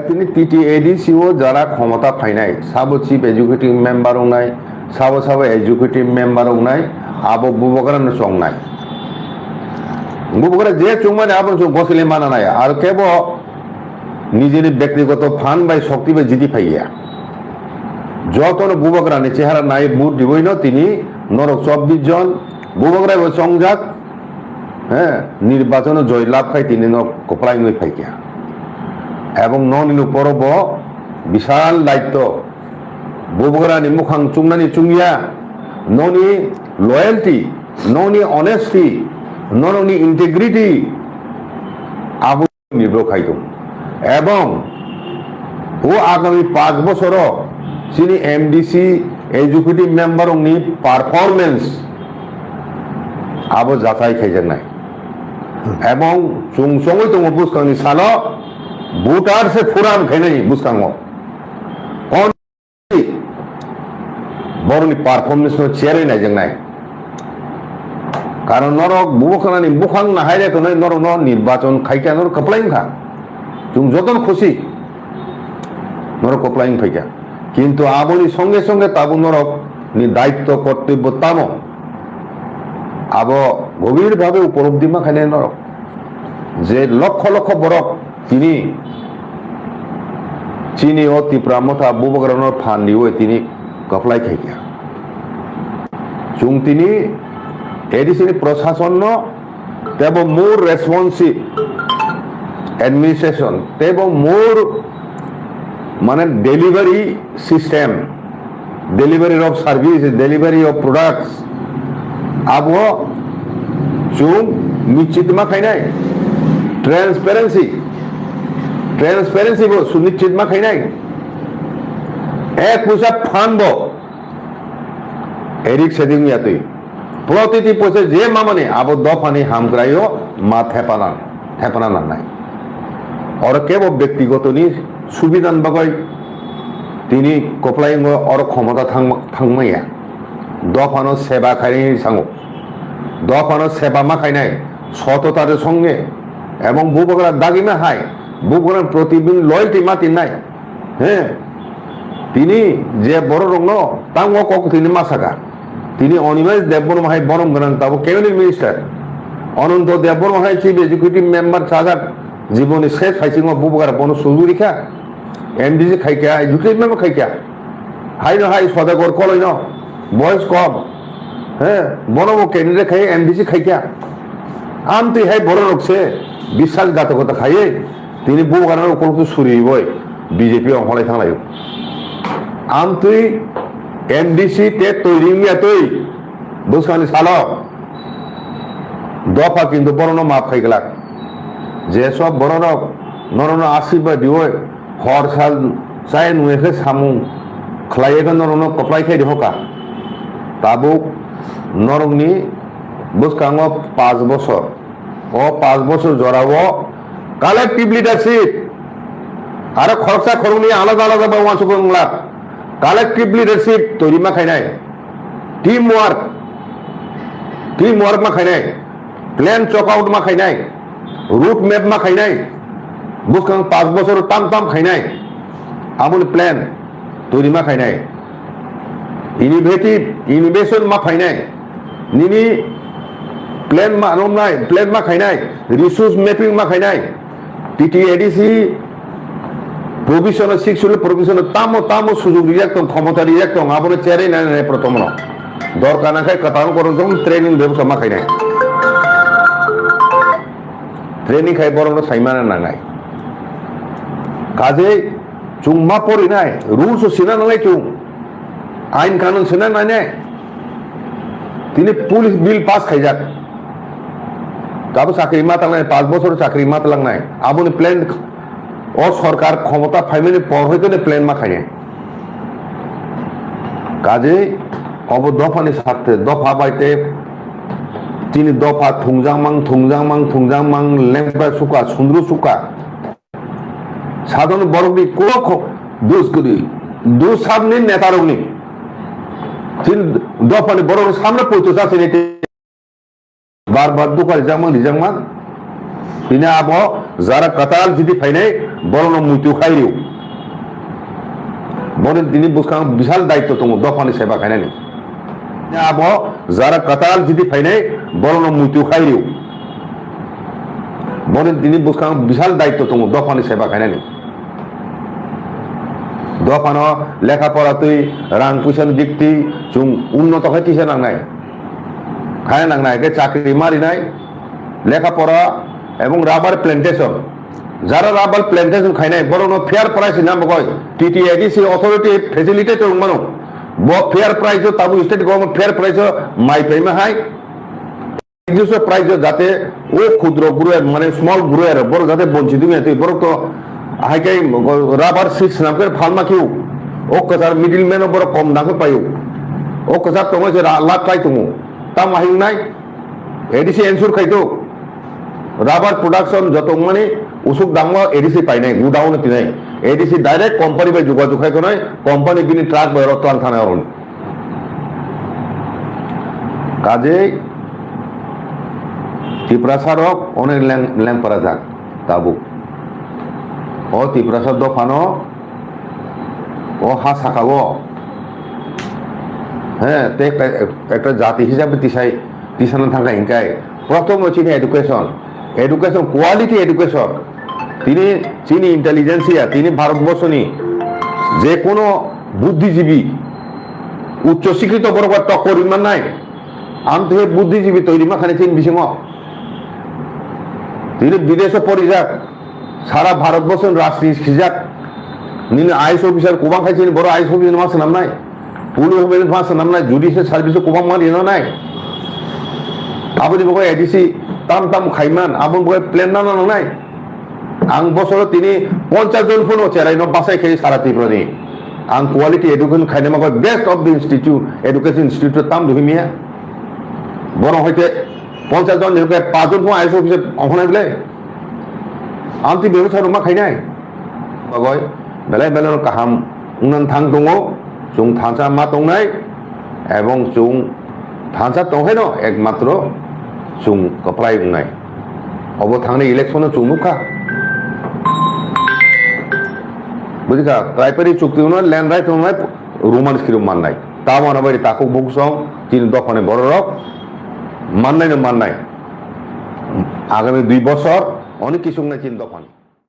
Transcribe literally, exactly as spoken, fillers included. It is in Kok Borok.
Tini T T A D C o jara khomota phainai, sabo chief executive member wngnai, sabo sabo executive member wngnai, abo bubagrano chongnai. Bubagra je chongmani abono chwng gosile mana nai, aro kebo nijini bektigoto phan bai shokti bai jiti phaiya. Jotono bubagrani chehara nai vote diboino tini norok chobbish jon bubagra bo chongjak, he, nirbachono joy lab khai tini nok kwplai wngwi phaikha. Ebong noni uporo bo bishal daitto. Bubagrani mukhang chungnani chungya, noni loyalty, noni honesty, noni integrity, abo nirbo khai tong. Ebong o agami panch bosoro chini M D C executive member rokni performance abo jachai khaijaknai. Ebong chwng chongwi tongo bwskangni salo voter se phuram khainai bwskango. Borokni performance no cherwi naijaknai. Karon norok bubagrani bukhang nahai le tonwi norok no nirbachon khaikha norok kwplai wngkha. Chwng jotono khusi norok kwplai wngphaikha. Kintu aboni songe songe tabuk norok ni daitto kortobbo tamo? Abo gobir bhabe upolobdi ma khainai norok je lokho lokho borok tini chini o Tipra Motha bubagrano phan riwi tini kwplai khaikha. Chwng tini A D C ni proshasonno tebo more responsive administration, tebo more mane delivery system, delivery of service, delivery of products, abo chwng nischit ma khainai. Transparency, transparency bo sunischit ma khainai. Ek puisa phan bo erik sedik wngya twi. Protiti poisa je mamani abo dophani hamkraio ma thepana, thepana nangnai. Oro kebo bektigotoni subidani bagwi tini kwplai wngo, oro khomota thang-, thangmaya. Dophano seba khainai sango. Dophano seba ma khainai, sotota de songe, ebong bubagra dagima hai, bubagra protibin loyalty ma tinnai. He, tini je borok rokno tamo kok tini ma saka. Tini Animesh Debbarma hai borom gwnang tabuk cabinet minister. Ananta Debbarma hai chief executive member chajak, jiboni ses hai singmo bubagra bono sujuri kha. M D C khai kha, executive member khai kha. Hai no hai Sodagar Koloi no, boyes kom. He, bono bo candidate khai M D C khai kha. Amtwi hai borok rok se biswas gatokota khaiwi. Tini bubagrano ukolokto suriwi boi B J P o ongkholai thanglaio. Amtwi M D C te toiri wngya twi bwskangni salo dopha kintu borokno maaf khai glak. Je sob bororok norokno asirba diwi hor sal chaya nungya khe samung khlaiya khe norokno kwplai khai rihoka. Tabuk norokni bwskango panch bosor. O panch bosor jorao collective leadership aro khoroksa khoroknwi alada alada bai uansukmung wngla. Collective leadership toiri ma khainai, team work, team work ma khainai, plan chalk out ma khainai, route map ma khainai, bwskang panch bosor tam tam khainai, aboni plan toiri ma khainai. Innovative, innovation ma phainai. Nini plan ma romnai, plan ma khainai, resource mapping ma khainai. T T A D C provision, six schedule provision tamo tamo sujug rijak tong, khomota rijak tong, abono cherwi nai nai protomono. Dorkar nangkhe kwtal korokjak training bebosta ma khainai. Training khai borokno saimana nangnai. Kajei chwng ma porinai, rules o sina nangnai chwng. Ain kanun sina nangnai. Tini police bill pass khaijak. Tabo chakri ma tangnai, panch bosor chakri ma tangnai. Aboni plan o sorkar khomota phaimani por hoitoni plan ma khainai. Kajei obo dophani sakte, dopha bai te chini dopha thungjakmang, thungjakmang, thungjakmang, lengba suka, sundru suka. Sadharon borokni kokno dus kwrwi, dus sabni netarokni. Chini dophani borokni samno poito chasini te. Bar bar dukha rijakmang, rijakmang. Tini abo jara kwtal jiti phainai borokno muitu khai rw. Boni tini bwskang bisal daityo tongo dophani seba khainani. Tini abo jara kwtal jiti phainai borokno muitu khai rw. Boni tini bwskang bisal daityo tongo dophani seba khainani. Dophano lekha pora twi rang puisa ni dikti chwng unnoto khai tisa nangnai. Khaina nangnai khe chakri marinai, lekha pora ebong rubber plantation. Jara rubber plantation khainai borokno fair price hinna bagwi T T A D C authority facilitate wng mano. Bo fair price o tabuk state government fair price o mai paima hai. Nirdisto price o jate o khudro grower mane small grower borok jate bonchit wngya twi borok to hai khe rubber sheet swnam khe phalma khe o kwchar middle man o borok kom dang khe pai o. O kwchar tongo se ra-, lab kai tongo. Tamo hai wngnai? A D C ensure khai to. Rubber production joto wngmani usuk dangma A D C painai, godown o tinai. A D C direct company bai jogajog khai khonai, company bini truck bai oro twlang thanai oro. Kajei Tiprasa rok onek leng-, lengpara jak tabuk. O Tiprasa dophano o ha saka o, he, te ekta, ekta jati hisabe tisai, tisana thangkha hinkai. Prothom no chini education, education, quality education. Tini chini intelligentsia, tini Bharatborsoni je kono buddhijibi, uccho sikrito borok ba tokko rimannai. Ang tei buddhijibi twi rima khani chini bisingo. Tini bideso porijak, sara Bharatborsoni rajniti khijak. Nini I A S officer kubang khai chini boro I A S officer ma swnamnai. Police officer ma swnamnai, judicial service kubang ma rinanai. Aboni bagwi A D C tam tam khaiman, aboni bagwi plan nana nangnai. Ang bosoro tini ponchas jon phano cherai no bachai khai sara Tripura ni. Ang quality education khaina bagwi best of the institute, education institute tam duhimiya. Borok hoite ponchas jon ni hoite paanch jon phano I A S officer ongkhonai bwle. Ang twi bebasa rok ma khainai. Bagwi belai belai no kaham wngna thang tongo, chwng thansa ma tongnai, ebong chwng thansa tongkhaino ekmatro chwng kwplai wngnai. Obo thangnai election-o chwng nukha. Bujikha, Tripuri chukti wngnai, land right wngnai, Roman script mannai. Tamo ano bai takhuk buksong, chini dophani bororok mannaino mannai. Agami dui bosor, onek kisu wngnai chini dophani.